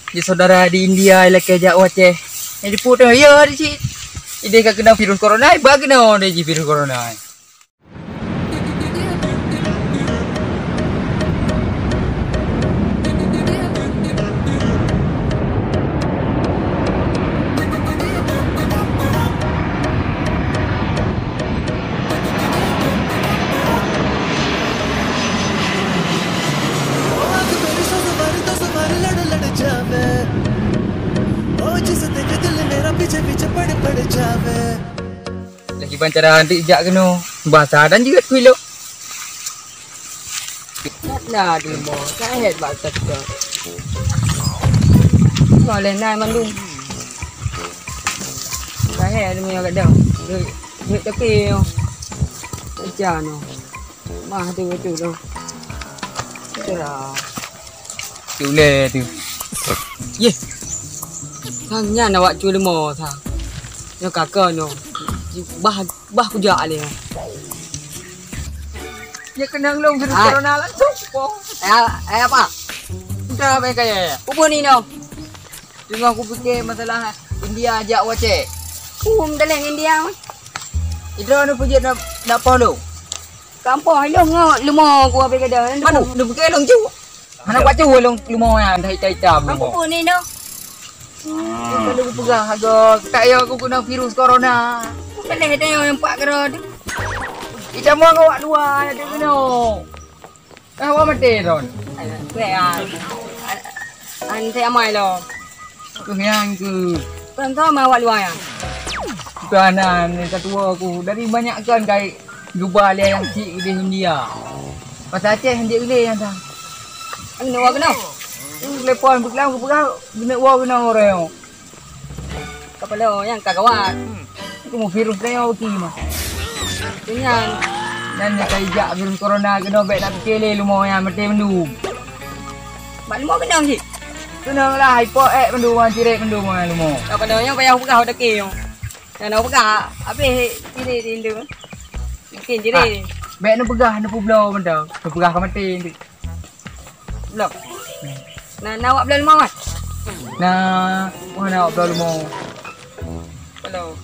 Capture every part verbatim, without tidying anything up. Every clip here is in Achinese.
Di saudara di India lakée jak u Aceh. Nyang jipeuet teuh, ya di cit. Ideh ka keunong virus corona, ba keunong deh jih virus corona. Lagi ban cara antik jak keunoe. Basah dan jeuet kuilo. Nak na di mo, ka hét bak teuka. Boleh na mandum. Ka hét demi agak dah. Duit, duit tapi yo. Kerja no. Mah tu, tu tu. Itulah. Cule tu. Yeh. Sang nyan awak cule mo sang. Nyo kaka no. Bah, bah kujak le. Ya kenang long virus corona langsung. Eh, eh apa? Udah baik kaya ya. Ubo ni no. Tengok aku fikir masalah India jak wacek. Um, dalam India mah. Idro ni pujit nak nak polo. Kampung ilong ngok lemo gua beda. Mana? Dia fikir long cu. Mana buat cu long lemo ya dah ita-ita. Apa pun ni no? Kalau aku pegang harga tak ya aku kena virus corona. Boleh tengok yang pak kera tu. Ita mau awak dua ada kena. Kan awak maté ron. Kueh ah. An saya amai lo. Kueh yang ke. Kan sama awak luar ya. Tuan ni ketua aku dari banyak kan kai jubah dia yang cik di India. Pasal Aceh dia boleh yang tak. Ang nawa kena. Telepon beklam aku pegang kena wa kena orang. Kepala nyang ka gawat. Aku mau virus tayong baki mah. Nyan. Nyan nyang ka ijak virus corona kena bek nak kele lumo nyang mete mendung. Bak lumo kena sih. Kena lah ipo ek mendung wan cirek mendung wan lumo. Kepala nyang payah peugah udah ke. Nyang nak peugah habis kini di Indo. Mungkin cirek. Bek nak peugah nak publo mendung. Nak peugah ke mati. Belum. Nah, nak awak belum lima wan? Nah, mana awak belum lima? Belum.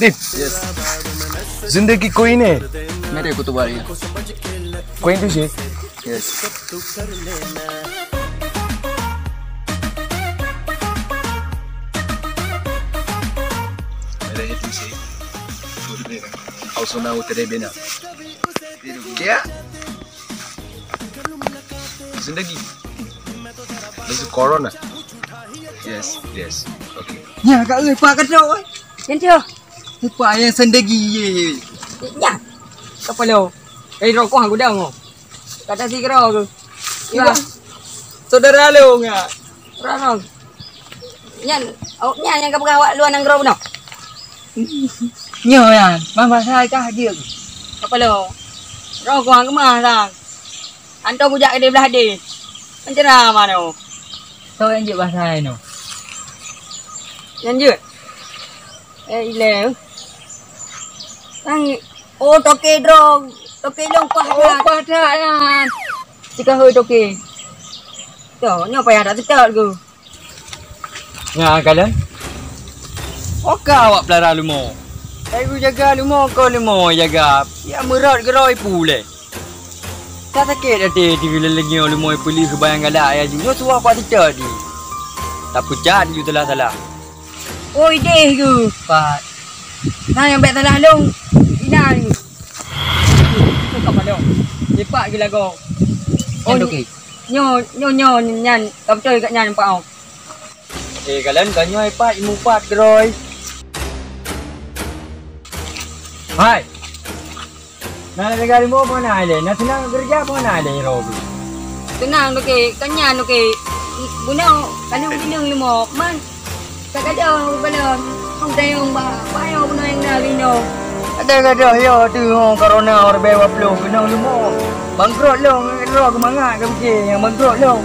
Dip, जिंदगी कोई नहीं। मेरे को तो बारी है। कोई तुझे। यस। मेरे ये तुझे। और सुना वो तेरे बिना। क्या? Sendagi. This is corona. Yes, yes. Okay. Nya kat oi pak ketok oi. Yang dia. Pak yang sendagi ye. Nya. Kepala. Eh rokok aku dah ngok. Kata si kero tu. Ya. Saudara lo ngak. Rokok. Nyan, awak nyan nyang ka peugah awak luwa nanggroe bunoe? Nyoe nyan, mah bahasa kah jeuet? Kepala. Roh kuang keumah sang. Antoh kujak keudeh blah deh. Mencera mano. Soe nyang jeuet bahasa inoe? Nyan jeuet. Eh, ilée. Sang, oh, toke droe. Toke long pah. Oh, pah that nyan. Sika hôi toke. Toh, nyoe payah that seutôt ku. Nya kalon. Oka awak pelara lumo. Hai ku jaga lumo ko lumo jaga. Ya meurat geroi pule. Tak sakit hati di lelengio lumo peli kebayang galak ya ju. Nyoe suah kuat teucok di. Tak pecat ju salah-salah. Oi deh ku. Pat. Nah yang baik salah long. Ina ni. Tu kepala. Lepak gila go. Oh, nyoe, nyoe, nyoe, nyan. Ka beutôi kat nyan nampak oh. Eh, kalian kan nyoe pat, ilmu pat, Troy. Hai. Nah, negara mau mana ada? Nah, senang kerja mana ada, Robi? Teunang, Toke, ka nyan, Toke. Bunoe ka lheueh bineung leumo, man ka gadôh balon. Hong tayong ba, ba nyoe bunoe nyang na linoe. Gadôh-gadôh yo teuh ho corona dua ribèe dua ploh keunong leumo. Bangkrot lôn, droe keumangat ka pike nyang bangkrot lôn.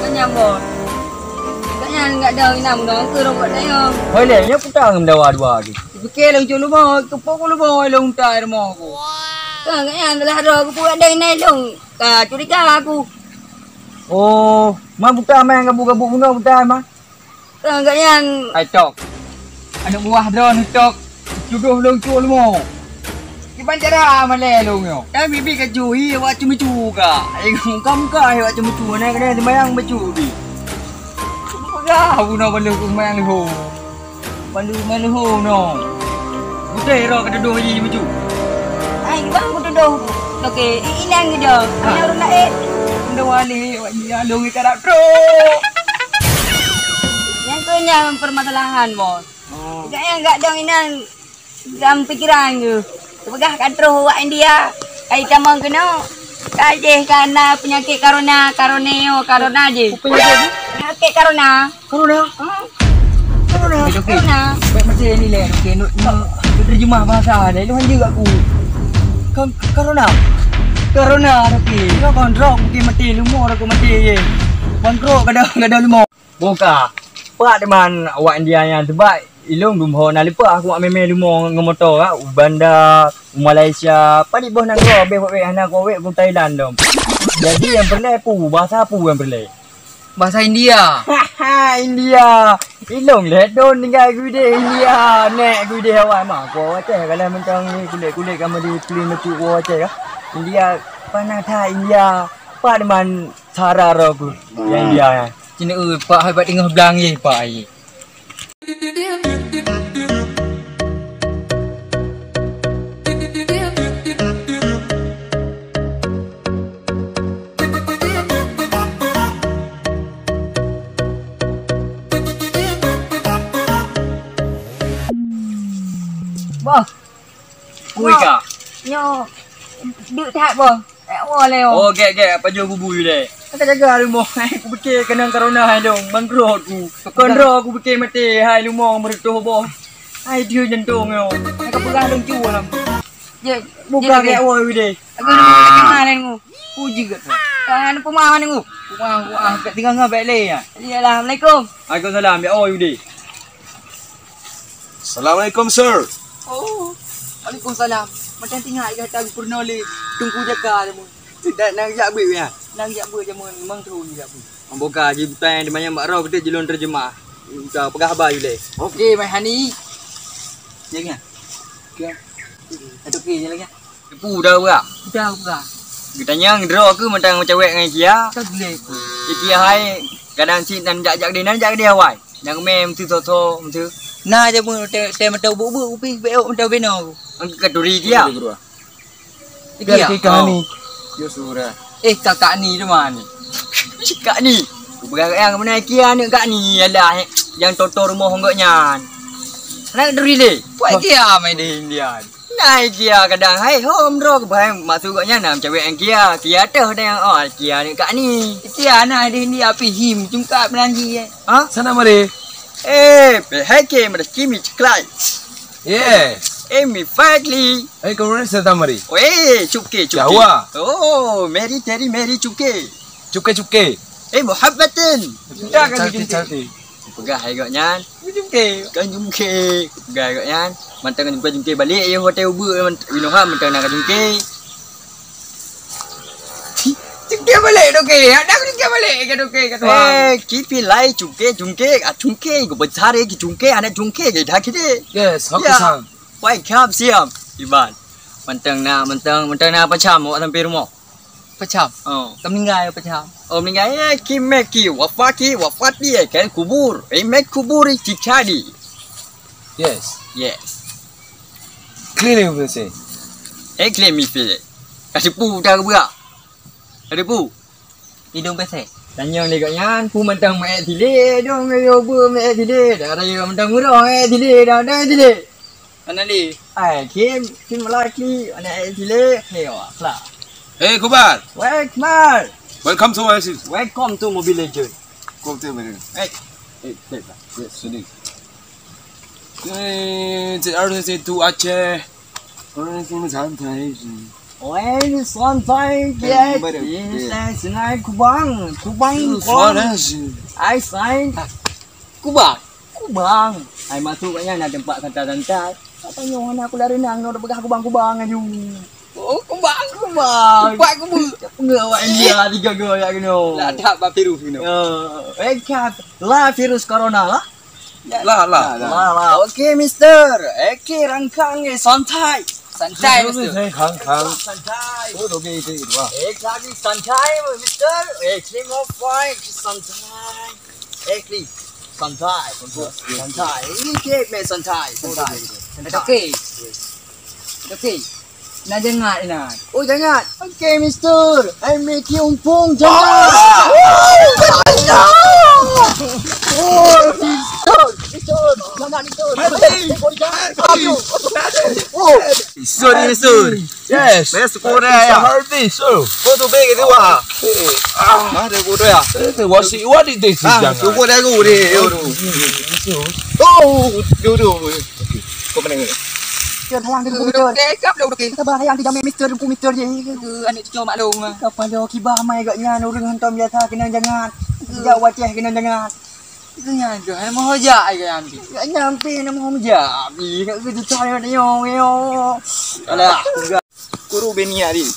Ka nyan, Bos. Ka nyan gadôh inan bunoe keu robot tayong. Hoi lé, nyoe peue ta ngon meudawa dua lagi. Pike lôn cok leumo, keupeue ku leumo lôn utai rumoh ku. Ka nyan salah droe keupeue gadôh inan lôn. Ka curiga aku. Oh, ma buta ma nyang gabu-gabu bunoe buta ma? Ka nyan. Hai Tok. Aneuk buah droeneuh Tok. Tudoh lôn cok leumo. Kiban cara malèe lôn nyoe. Ka bibi ka jui awak ceumeucu ka. Ai muka-muka awak ceumeucu na keuneuk seumayang bacut bi. Peugah bunoe ban lheuh seumayang leuho. Ban lheuh seumayang leuho no. Beutôi droe ka tudoh jih bacut. Ai bang ku tudoh. Oke, inan geudoh. Ha. Inan ureueng laén. Nda wali awak jih lôn ka rap trok. Nyang keu nyan permasalahan, Bos. Oh. Gak nyang gak dong inan. Dalam pikiran geuh, peugah ka troh awak India, ka jitamong keunoe, ka jih ka na peunyakét corona, corona nyoe, corona jih. Peue peunyakét nyoe? Peunyakét corona. Corona? Hmm. Corona? Okey, okey. Corona. Baik, maté ni leh, okey, nak, nak, nak terjemah bahasa leh, lu hanjeuet aku. Ka-, corona? Corona, okey. Kau kon droe, okey, maté, leumo, aku maté je. Bangkrot, gadôh, gadôh leumo. Boh ka. Pat teuma awak India nyan, sebab ilôn dum ho na leupah aku awak mè-mè leumo ngon moto ka, u Banda, u Malaysia, padit boh nanggroe, abéh wék hana kuwék ku Thailand dum. Jadi nyang peureulèe peue, bahasa peue nyang peureulèe? Bahasa India. Haha, India. Ilôn lhèe thôn tinggai keudéh India, nèk keudéh awai ma. Kuwoe watèe ka lheueh mantong kulét-kulét ka meudi peulim bacut kuwoe watèe ka. India, panas that India. Pat teuma sara droe ku nyang India nyan. Cit nyoe, Pak, hai bak teungoh blang jih, Pak, ai. Boh. Kui ka? Nyoe, nyoe deuk that, Boh. Eh, woe lé, oh. Oh, gèt, gèt, pajoh bubui lé. Ka jaga leumo, hai, kupike keunong corona hai dong, bangkrot ku. Kon droe kupike maté, hai leumo meureutôh boh. Hai, deuh jantong nyoe. Hai, ka peugah lôn cu lam. Jeuet, buka jeuet, gèt, woe udeh. Aku nak kenal dengan ku. Puji kat. Kan peumah dengan ku. Peumah, peumah, kat tinggal ngon bèk lé ya. Assalamualaikum. Waalaikumsalam, ya, oh, udeh. Assalamualaikum, sir. Oh, waalaikumsalam. Macam tinggal gata gubernur lé Teungku Jaka jameun. Tidak nang jak beuet ya. Nang jak beuet jameun, memang tu jak beuet. Amboka ji butai di manyang bak roh kita jilon terjemah. Udah peugah haba ilé. Okey, mai Hani. Ya kan? Okey. Satu okey je lagi. Teupeu dah urak. Dah urak. Geutanyong droe keuh mantong meucawek ngon Kia. Ka gulé. Kia hai kadang cit nan jak-jak deh, nan jak deh awai. Nyang mè meusu soe-soe meusu. Na je meusu teh mantong buk-buk kupi beok mantong beno. Angkat katuri Kia. Biar Kia. Kita ni. Yo surah. Eh, kakak ni teuma ni. Kak ni. Bukan yang mana Kia ni kak ni ialah yang toto rumah enggak nyan. Nak katuri deh. Buat Kia main di India. Nai Kia kadang hai hom droe keubai maksud gobnyan na meucawek ngon Kia. Kia teuh dang oh Kia ni kak ni. Kia na di India pih him cungkak Melangi eh. Ha? Sana mari. Eh, pehai ke mada kimi ceklai. Ye. Eh, mi faikli. Eh, kau ni sana mari. Oh, eh, cuke, cuke. Jawa. Oh, meri teri meri cuke. Cuke, cuke. Eh, muhabbatin. Cinta kan cantik, cinta. Cantik. Peugah hai gobnyan. Jungke. Kan jungke. Peugah hai gobnyan. Mantong jungke-jungke balek ye hotel ubeuk Winoha mantong na ka jungke. Jungke balek doke. Ada jungke balek ke doke ke tuan. Eh, kipi lai jungke, jungke, ah jungke, go besar ye jungke, anak jungke ke dah kide. Yes, hok ya. Sang. Wai kam siam. Iban. Mantong na, mantong, mantong na pacam awak sampai rumah. Pacam? Oh. Ka meninggai pacam. Oh, meninggai. Eh, ki meki, wafaki, wafati, eh, kan kubur. Eh, mek kubur, eh, cicadi. Yes. Yes. Clearly, we say. Eh, clear me feel. Kasi pu dah ke berak. Ada pu. Hidung pesek. Tanyong lé gobnyan, pu mantong meuet silé, dong yo bu meuet silé. Dah raya mantong murah meuet silé, dah dah silé. Mana ni? Ai, Kim, Kim laki, anak eh, cili, hei, wah, kelas. Hei, Kubar. Weh, Kubar. Welcome to my city. Welcome to Mobile Legend. Welcome to Mobile Legend. Hey, hey, hey, hey. Yes, sini. Eh, cek harus saya tu Aceh. Orang sini santai sih. Weh, santai, eh, yes. Baru, yes. Saya senai kubang, kubang, kubang. Suara sih. Ai sai. Kubang. Kubang. Ai masuk kat nyan ada tempat santai-santai. Katanya anak aku lari nang, nak peugah kubang-kubang aju. Oh, kubang. Kubang. Kubang kubang. Peugah awak India tiga go ya kena. Lah tak bak virus kena. Ya, eh, kat. Lah virus corona lah. Lah, lah. Lah, lah. Okey, mister. Okey, rangkang ni santai. Santai, mister. Santai, santai. Santai. Oh, okey, okey, okey. Eh, lagi santai, mister. Eh, king of fight, santai. Eh, please. Santai, santai. Santai. Ini cek meh santai, santai. Santai. Okey. Okey. Nah, jangat, nah. Oh, jangat. Okey, mister. Ai meh tiumpung jangat. Oh, mister. Mister. Jangan, mister. Mati. Mati. Oh. Sorry, mister. Yes. Saya syukur dah, ya. Harvey, so. Kau tu baik tu, wah. Ah, ada guru ya. Eh, what is, what is this? Ah, jangan. Syukur dah guru ni. Yo tu. Oh, yo tu. Okey. Kau mana ni? Dia sayang dia, mister. Okey, kap dah, okey. Kita bah sayang dia, mister, mister je. Anak cucu maklum. Kepala kibar mai agak nyan, orang hantam biasa kena jangat. Sejak waceh kena jangat. Itu nyan tu, nama hojak ai kau ambil. Agak nyampe nama hojak. Bi, kat situ cari nak tengok, tengok. Alah, guru bini hari.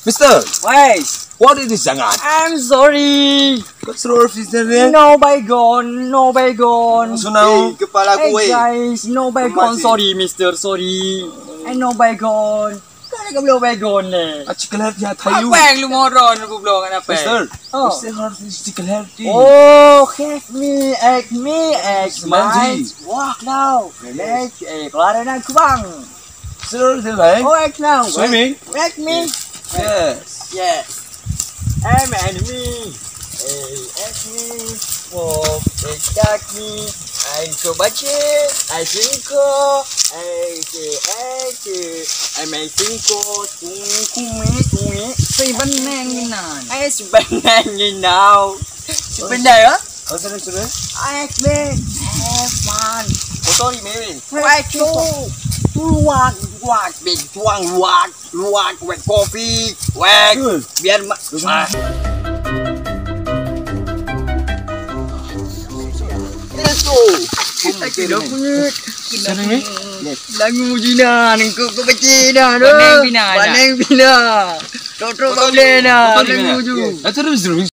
Mister, why? What is this jangan? I'm sorry. What's wrong, mister? No bygone, no bygone. So now, hey, kepala aku, hey, guys, no bygone. Sorry, mister, sorry. And no bygone. Kau ni kau belum bygone ni. Aci kelat ya thayu. Apa yang lu moron lu belum nak apa? Mister, oh. Mister harus aci kelat. Oh, help me, help me, help me. Walk now. Yes. Eh, keluar nak kubang. Sir, sir, eh? Oh, act now. Swimming? Act me. Yes. Yes. I'm enemy. Hey, act me. Oh, attack me. I so baca. I singko. I say, I say. I may singko. Tung, kumi, kumi. Say banang ni nan. I say banang ni now. Sebenarnya? Oh, sorry, sorry. Ai, man. Eh, man. Oh, sorry, man. Wah, tu. Tu luak, luak, man. Tuang luak, luak, wet kopi, wet. Biar ma-, ah. Itu. Sorry, man. Langu Cina, nengkuk kau kecil dah, tu. Baneng Cina, dah. Baneng Cina. Trok-trok kau boleh dah. Langu ju. Terus, terus.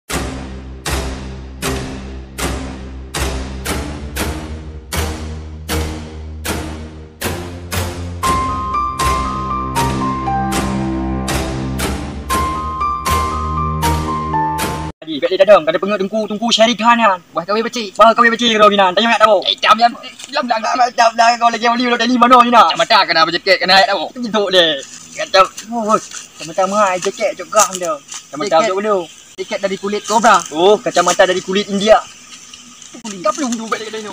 Tadi, bèk lé tadong, ka teupeungeut teungku, teungku Syarif Khan nyan. Bah kawé peucik, bah kawé peucik keudroe binan. Tanyong nyak tawoe. Eh, jam, jam, jam, jam, jam, jam, kau lagèe oli, ulo tadi manoe ni nak. Kacamata kena berjaket, kena ayat tawoe. Jidok deh. Kacam-, oh, kacamata mahal, jaket cok gah dah. Kacamata cok dulu. Jaket dari kulit kobra. Oh, kacamata dari kulit India. Kulit. Kau belum duduk balik kat sini.